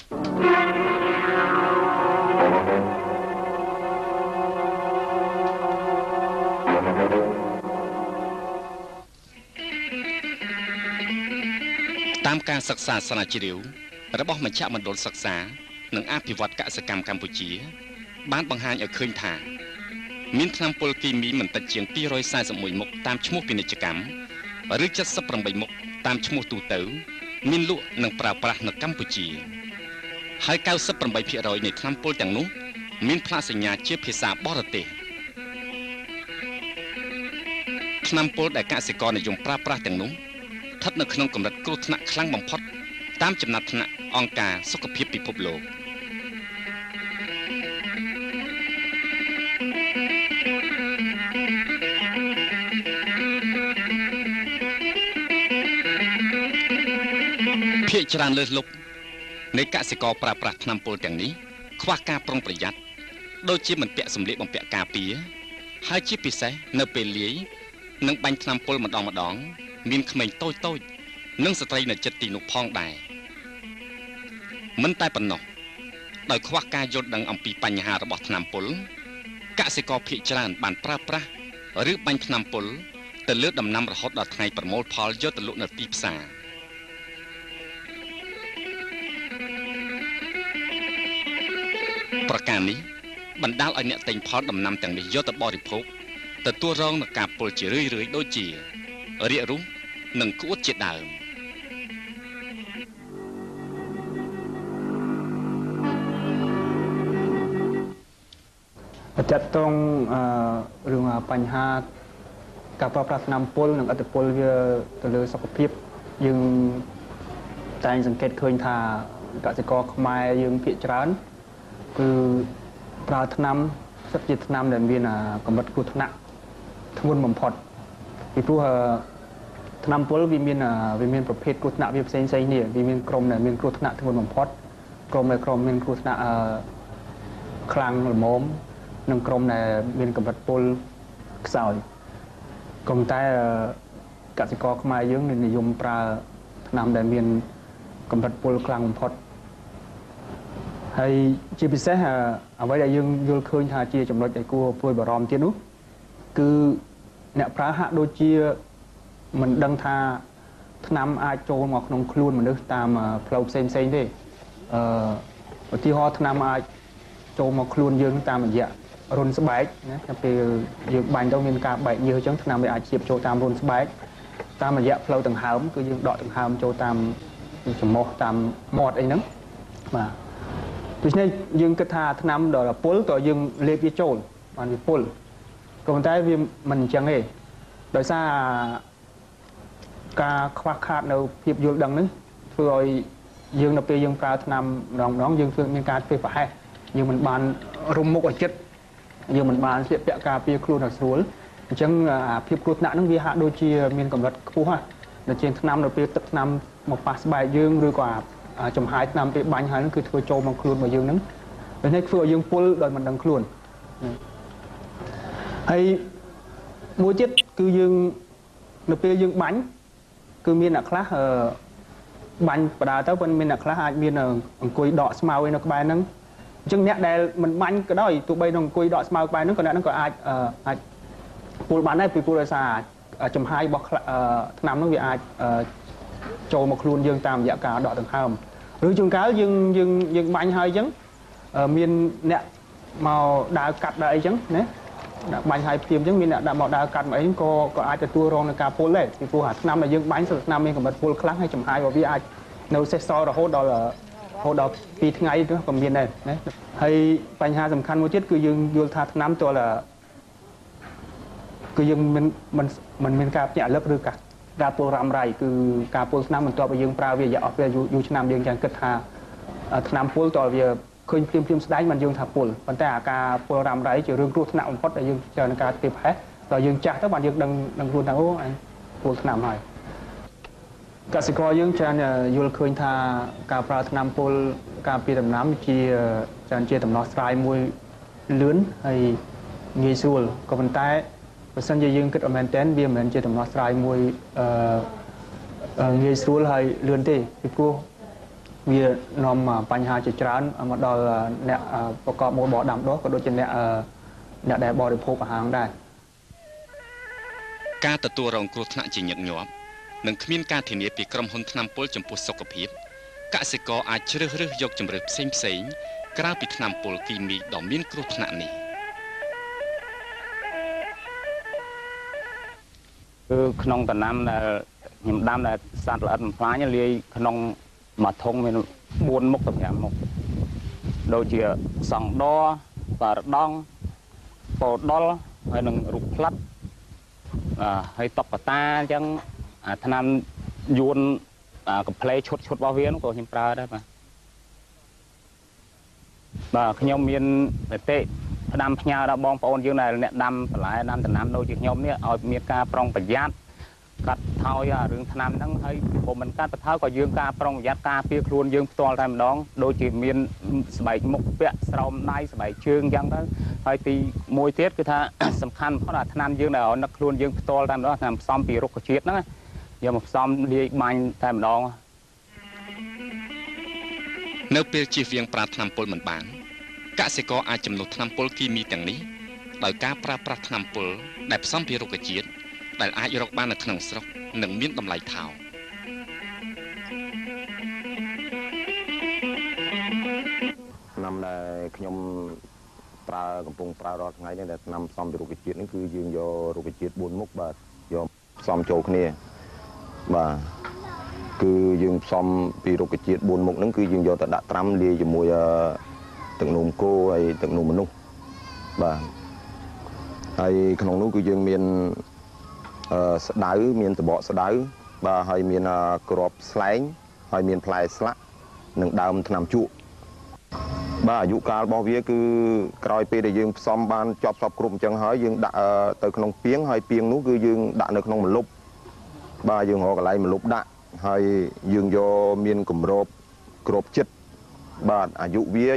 តាមការសិក្សាស្រាវជ្រាវរបស់មជ្ឈមណ្ឌលសិក្សានិងអភិវឌ្ឍកសិកម្មកម្ពុជា បានបង្ហាញឲ្យឃើញថាមានថ្នាំពុលគីមីមិនតិចជាង241មុខតាមឈ្មោះពាណិជ្ជកម្មឬ78មុខតាមឈ្មោះទូទៅមានលក់និងប្រើប្រាស់នៅកម្ពុជាហើយ98%នៃថ្នាំពុលទាំងនោះមានផ្លាកសញ្ញាជាភាសាបរទេសថ្នាំពុលដែលកសិករនិយមប្រើប្រាស់ទាំងនោះស្ថិតនៅក្នុងកម្រិតគ្រោះថ្នាក់ខ្លាំងបំផុតតាមចំណាត់ថ្នាក់អង្គការសុខភាពពិភពលោកភាគច្រើនលើសលប់នៃកសិករប្រើប្រាស់ថ្នាំពុលទាំងនេះខ្វះការប្រុងប្រយ័ត្នដូចជាមិនពាក់សម្លៀកបំពាក់ការពារហើយជាពិសេសនៅពេលលាយនិងបាញ់ថ្នាំពុលម្ដងម្ដងមានក្មេងតូចតូចនិងស្ត្រីនៅជិតទីនោះផងដែរមិនតែប៉ុណ្ណោះដោយខ្វះការយល់ដឹងអំពីបញ្ហារបស់ថ្នាំពុលកសិករភាគច្រើនបានប្រើប្រាស់ឬបាញ់ថ្នាំពុលទៅលើដំណាំរហូតដល់ថ្ងៃប្រមូលផលយកទៅលក់នៅទីផ្សារប្រការនេះបណ្ដាលឲ្យអ្នកទិញផលដំណាំទាំងនេះយកទៅបរិភោគទទួលរងនឹងការពុលជារឿយៗដូចជារាគរូសនិងក្អួតជាដើមចាត់តងរឿងបញ្ហាការប្រើប្រាស់ថ្នាំពុលនិងឥទ្ធិពលវាទៅលើសុខភាពយើងតែងសង្កេតឃើញថាកសិករខ្មែរយើងភាគច្រើនគឺប្រើថ្នាំសិតជាថ្នាំដែលមានកម្រិតគ្រោះថ្នាក់ធ្ងន់បំផុតពីព្រោះថ្នាំពុលវាមានប្រភេទគ្រោះថ្នាក់វាផ្សេងផ្សេងនេះវាមានក្រុមដែលមានគ្រោះថ្នាក់ធ្ងន់បំផុតក្រុមដែលក្រុមមានគ្រោះថ្នាក់ខ្លាំងល្មមនិងក្រុមដែលមានកម្រិតពុលខ្សោយក៏ប៉ុន្តែកសិករខ្មែរយើងនិយមប្រើថ្នាំដែលមានកម្រិតពុលខ្លាំងបំផុតហើយជាពិសេសអ្វីដែលយើងយល់ឃើញថាជាចំណុចដែលគួរព្រួយបារម្ភទៀតនោះគឺអ្នកប្រើហាក់ដូចជាមិនដឹងថាថ្នាំអាចចូលមកក្នុងខ្លួនមនុស្សតាមផ្លូវផ្សេងផ្សេងទេឧទាហរណ៍ថ្នាំអាចចូលមកខ្លួនយើងតាមរយៈរុនស្បែកណាពេលយើងបាញ់ទៅមានការបែកញើសអញ្ចឹងថ្នាំវាអាចជ្រាបចូលតាមរុនស្បែកតាមរយៈផ្លូវដង្ហើមគឺយើងដកដង្ហើមចូលតាមច្រមុះតាមមាត់អីហ្នឹងបាទដូច្នេះយើងគិតថាថ្នាំដល់ពុលតើយើងលេបវាចូលបានវាពុលក៏ប៉ុន្តែវាមិនអញ្ចឹងទេដោយសារការខ្វះខាតនៅភាពយល់ដឹងនេះធ្វើឲ្យយើងនៅពេលយើងប្រើថ្នាំម្ដងម្ដងយើងធ្វើមានការធ្វើប្រហែសយើងមិនបានរុំមុខឲ្យចិត្តយើងមិនបានស្លៀកពាក់ការពារខ្លួនឲ្យស្រួលអញ្ចឹងអាភាពគ្រោះថ្នាក់ហ្នឹងវាហាក់ដូចជាមានកម្រិតខ្ពស់ណាស់ដូចជាថ្នាំនៅពេលទឹកថ្នាំមកប៉ះស្បែកយើងឬក៏អាចំហាយថ្នាំពេលបាញ់ហើយហ្នឹងគឺធ្វើចូលមកខ្លួនរបស់យើងហ្នឹងដូច្នេះធ្វើឲ្យយើងពុលដោយមិនដឹងខ្លួនហើយមួយទៀតគឺយើងនៅពេលយើងបាញ់គឺមានអ្នកខ្លះបាញ់បដាទៅប៉ុន្តែមានអ្នកខ្លះអាចមានអង្គុយដកស្មៅឯនៅក្បែរហ្នឹងអញ្ចឹងអ្នកដែលមិនបាញ់ក៏ដោយទោះបីនឹងអង្គុយដកស្មៅក្បែរហ្នឹងក៏អ្នកហ្នឹងក៏អាចអាចពុលបានដែរពីព្រោះដោយសារចំហាយរបស់ថ្នាំហ្នឹងវាអាចចូលមកខ្លួនយើងតាមរយៈការដកដង្ហើមឬជួនកាលយើងយើងយើងបាញ់ហើយអញ្ចឹងមានអ្នកមកដើរកាត់ដើរអីចឹងណាបាញ់ហើយព្រាមអញ្ចឹងមានអ្នកដាក់មកដើរកាត់មកអីក៏ក៏អាចទទួលរងនឹងការពុលដែរពីព្រោះអាថ្នាំដែលយើងបាញ់សិតថ្នាំមានកម្រិតពុលខ្លាំងហើយចំហាយរបស់វាអាចនៅសេសសល់រហូតដល់2ថ្ងៃនោះក៏មានដែរណាហើយបញ្ហាសំខាន់មួយទៀតគឺយើងយល់ថាថ្នាំទល់គឺយើងមិនមិនមិនមានការភ្ញាក់រលឹកឬការពុលរ៉ាំរ៉ៃគឺការពុលថ្នាំបន្ទាប់ពីយើងប្រើវារយៈអស់ពេលយូរឆ្នាំយើងចាំគិតថាថ្នាំពុលតើវាឃើញភ្លាមភ្លាមស្ដែងមិនយើងថាពុលប៉ុន្តែអាការពុលរ៉ាំរ៉ៃជារឿងគ្រោះថ្នាក់បំផុតដែលយើងច្រើនការធ្វើប្រហែសដល់យើងចាស់ទៅបានយើងដឹងដឹងខ្លួនថាអូអញពុលថ្នាំហើយកសិករយើងច្រើនយល់ឃើញថាការប្រើថ្នាំពុលការពារដំណាំជាច្រើនជាដំណោះស្រាយមួយលឿនហើយងាយស្រួលក៏ប៉ុន្តែបើសិនជាយើងគិតឲ្យមែនទែនវាមិនមែនជាដំណោះស្រាយមួយងាយស្រួលហើយលឿនទេពីព្រោះ វានាំបញ្ហាជាច្រើនមកដល់អ្នកប្រកបមុខរបរដាំដុះក៏ដូចជាអ្នកដែលបរិភោគអាហារដែរការទទួលរងគ្រោះថ្នាក់ជាញឹកញាប់និងគ្មានការធានាពីក្រុមហ៊ុនថ្នាំពុលចំពោះសុខភាពកសិករអាចជ្រើសរើសយកជម្រើសផ្សេងៗក្រៅពីថ្នាំពុលគីមីដ៏មានគ្រោះថ្នាក់នេះគឺក្នុងដំណាំដែលខ្ញុំដាំដែលសត្វល្អិតបំផ្លាញលាយក្នុងមួយធុងមាន4មុខទៅ5មុខដូចជាសង់ដបារដងពោដុលហើយនឹងរូបផ្លិតហើយតុក្កតាអញ្ចឹងអាថ្នាំយួនកំផ្លេឈុតរបស់វានោះក៏ខ្ញុំប្រើដែរបាទបាទខ្ញុំមានមតិផ្ដាំផ្ញើដល់បងប្អូនយើងដែលអ្នកដាំបន្លែដាំដំណាំដូចជាខ្ញុំនេះឲ្យមានការប្រុងប្រយ័ត្នកាត់ថយអារឿងថ្នាំហ្នឹងហើយបើមិនកាត់បន្ថយក៏យើងការប្រុងប្រយ័ត្នការពារខ្លួនយើងផ្ទាល់តែម្ដងដូចជាមានស្បែកមុខពាក់ស្រោមដៃស្បែកជើងអញ្ចឹងទៅហើយទីមួយទៀតគឺថាសំខាន់បំផុតអាថ្នាំយើងដែលឲ្យនឹកខ្លួនយើងផ្ទាល់តែម្ដងថ្នាំផ្សំពីរុក្ខជាតិហ្នឹងយកមកផ្សំលាយបាញ់តែម្ដងនៅពេលជៀសវាងប្រើថ្នាំពុលមិនបានកសិករអាចជំនួសថ្នាំពុលគីមីទាំងនេះដោយការប្រើប្រាស់ថ្នាំពុលដែលផ្សំពីរុក្ខជាតិដែលអាចរកបាននៅក្នុងស្រុកនិងមានតម្លៃថោកថ្នាំដែលខ្ញុំប្រើកំពុងប្រើរាល់ថ្ងៃនេះដែលថ្នាំផ្សំពីរុក្ខជាតិនេះគឺយើងយករុក្ខជាតិ4មុខបាទយកផ្សំចូលគ្នាបាទគឺយើងផ្សំពីរុក្ខជាតិ4មុខហ្នឹងគឺយើងយកទៅដាក់ត្រាំលាយជាមួយទឹកនោមគោហើយទឹកនោមមនុស្សបាទហើយក្នុងនោះគឺយើងមានស្ដៅមានសបកស្ដៅបាទហើយមានគ្រាប់ស្លែងហើយមានផ្លែស្លាក់និងដើមថ្នាំជក់បាទអាយុកាលរបស់វាគឺក្រោយពេលដែលយើងផ្សំបានចប់សពគ្រប់អញ្ចឹងហើយយើងដាក់ទៅក្នុងពាងហើយពាងនោះគឺយើងដាក់នៅក្នុងម្លប់បាទយើងរកកន្លែងម្លប់ដាក់ហើយយើងយកមានគម្របគ្របចិត្តបាទអាយុវា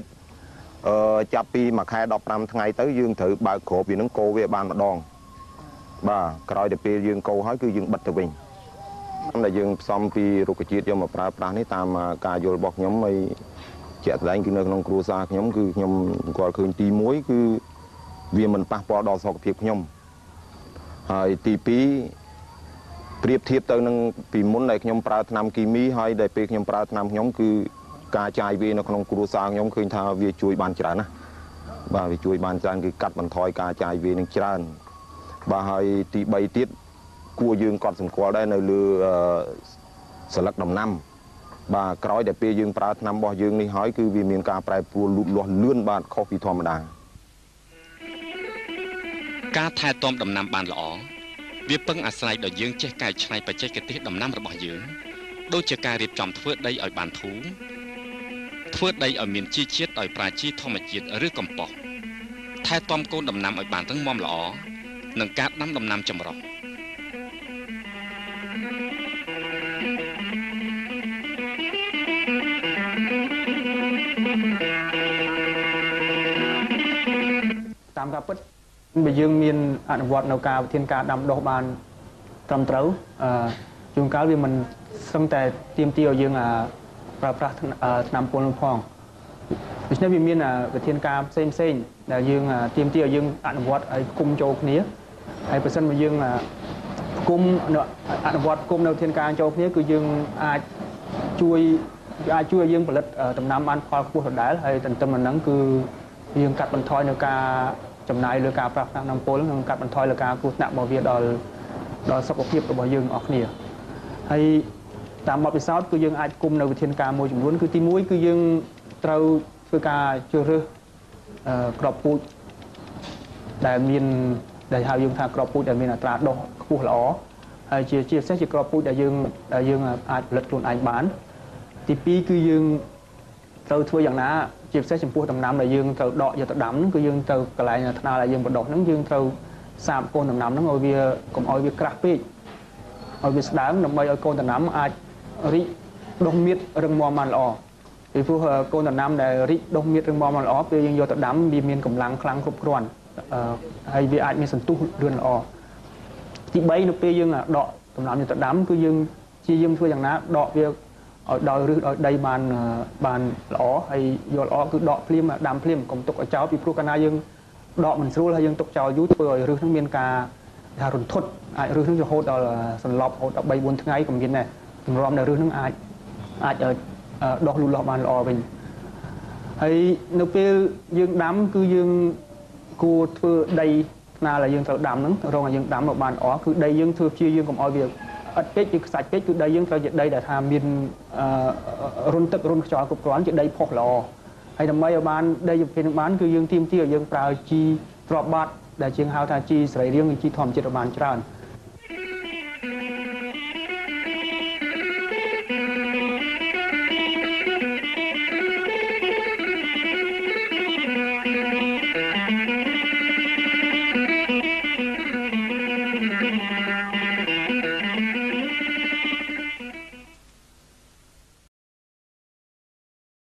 ចាប់ពី1ខែ15ថ្ងៃទៅយើងត្រូវបើកគ្របវានឹងកូរវាបានម្ដងបាទក្រោយទៅពេលយើងកូរហើយគឺយើងបិទទៅវិញដែលយើងផ្សំពីរុក្ខជាតិយកមកប្រើប្រាស់នេះតាមការយល់របស់ខ្ញុំហើយជាក់ស្ដែងគឺនៅក្នុងគ្រួសារខ្ញុំគឺខ្ញុំស្គាល់ឃើញទី1គឺវាមិនប៉ះពាល់ដល់សុខភាពខ្ញុំហើយទី2ប្រៀបធៀបទៅនឹងពីមុនដែលខ្ញុំប្រើថ្នាំគីមីហើយដែលពេលខ្ញុំប្រើថ្នាំខ្ញុំគឺការចាយវានៅក្នុងគ្រួសារខ្ញុំឃើញថាវាជួយបានច្រើនណាស់បាទវាជួយបានច្រើនគឺកាត់បន្ថយការចាយវានឹងច្រើនបាទហើយទី3ទៀតគួរយើងកត់សម្គាល់ដែរនៅលើសន្លឹកដំណាំបាទក្រោយតែពេលយើងប្រើថ្នាំរបស់យើងនេះហើយគឺវាមានការប្រែប្រួលលូតលាស់លឿនបាទខុសពីធម្មតាការថែទាំដំណាំបានល្អវាពឹងអាស្រ័យដល់យើងចេះកែច្នៃបច្ចេកទេសដំណាំរបស់យើងដូចជាការរៀបចំធ្វើដីឲ្យបានធូរធ្វើដីឲ្យមានជីជាតិដោយប្រើជីធម្មជាតិឬកំប៉ុស្តថែទាំកូនដំណាំឲ្យបានរឹងមាំល្អនិងការដាំដំណាំចម្រុះតាមការពិតបើយើងមានអនុវត្តនៅការវិធានការដាំដុះបានត្រឹមត្រូវជួនកាលវាមិនសឹងតែទាមទារឲ្យយើងប្រើប្រាស់ថ្នាំពុលនោះផងដូច្នេះវាមានវិធានការផ្សេងៗដែលយើងទាមទារឲ្យយើងអនុវត្តឲ្យគុំចូលគ្នាហើយប្រសិនបើយើងគុំអនុវត្តគុំនៅវិធានការចូលគ្នាគឺយើងអាចជួយឲ្យយើងផលិតដំណាំបានផលខ្ពស់ដដែលហើយទន្ទឹមនឹងហ្នឹងគឺយើងកាត់បន្ថយនៅការចំណាយលើការប្រើប្រាស់ថ្នាំពុលនិងកាត់បន្ថយលើការគ្រោះថ្នាក់របស់វាដល់សុខភាពរបស់យើងអស់គ្នាហើយតាមបទពិសោធន៍គឺយើងអាចគុំនៅវិធានការមួយចំនួនគឺទី1គឺយើងត្រូវធ្វើការជ្រើសរើសគ្រាប់ពូជដែលមានដែលហៅយើងថាគ្រាប់ពូជដែលមានអត្រាដុះខ្ពស់ល្អហើយជាពិសេសជាគ្រាប់ពូជដែលយើងអាចផលិតខ្លួនឯងបានទី2គឺយើងត្រូវធ្វើយ៉ាងណាជាពិសេសចំពោះដំណាំដែលយើងត្រូវដកយកទៅដាំហ្នឹងគឺយើងត្រូវកន្លែងថ្នាលដែលយើងបណ្ដុះហ្នឹងយើងត្រូវសាបកូនដំណាំហ្នឹងឲ្យវាកុំឲ្យវាក្រាស់ពេកឲ្យវាស្ដើងដើម្បីឲ្យកូនដំណាំអាចរីកដុះមៀតរឹងមាំបានល្អពីព្រោះកូនដំណាំដែលរីកដុះមៀតរឹងមាំបានល្អពេលយើងយកទៅដាំវាមានកម្លាំងខ្លាំងគ្រប់គ្រាន់ហើយវាអាចមានសន្ទុះលឿនល្អទី3នៅពេលយើងដកដំណាំយកទៅដាំគឺយើងព្យាយាមធ្វើយ៉ាងណាដកវា ឲ្យដល់ឫសដល់ដីបានបានល្អ ហើយយកល្អគឺដកភ្លាមដាំភ្លាម កុំទុកឲ្យចោល ពីព្រោះកាលណាយើងដកមិនស្រួល ហើយយើងទុកចោលយូរ ធ្វើឲ្យឫសនឹងមានការថារន្ធត់ អាចឫសនឹងរហូតដល់សន្លប់ រហូតដល់ 3 4 ថ្ងៃក៏មានដែរ ទម្រាំដែលឫសនឹងអាចអាចដោះលូតលាស់បានល្អវិញ។ ហើយនៅពេលយើងដាំ គឺយើងគួរធ្វើដីថ្នាលដែលយើងត្រូវដាំហ្នឹង រងឲ្យយើងដាំមកបានល្អ គឺដីយើងធ្វើព្យាយាមកុំឲ្យវាឥតពេក ឬខ្សាច់ពេក គឺដីយើងត្រូវជាដីដែលថាមានរុនទឹករុនខ្យល់គ្រប់គ្រាន់ ជាដីផុសល្អ។ ហើយដើម្បីឲ្យបានដីប្រភេទនឹងបាន គឺយើងទាមទារឲ្យយើងប្រើជីទ្រាប់បាត់ ដែលជាងហៅថាជីសរីរាង្គ ឬជីធម្មជាតិឲ្យបានច្រើន។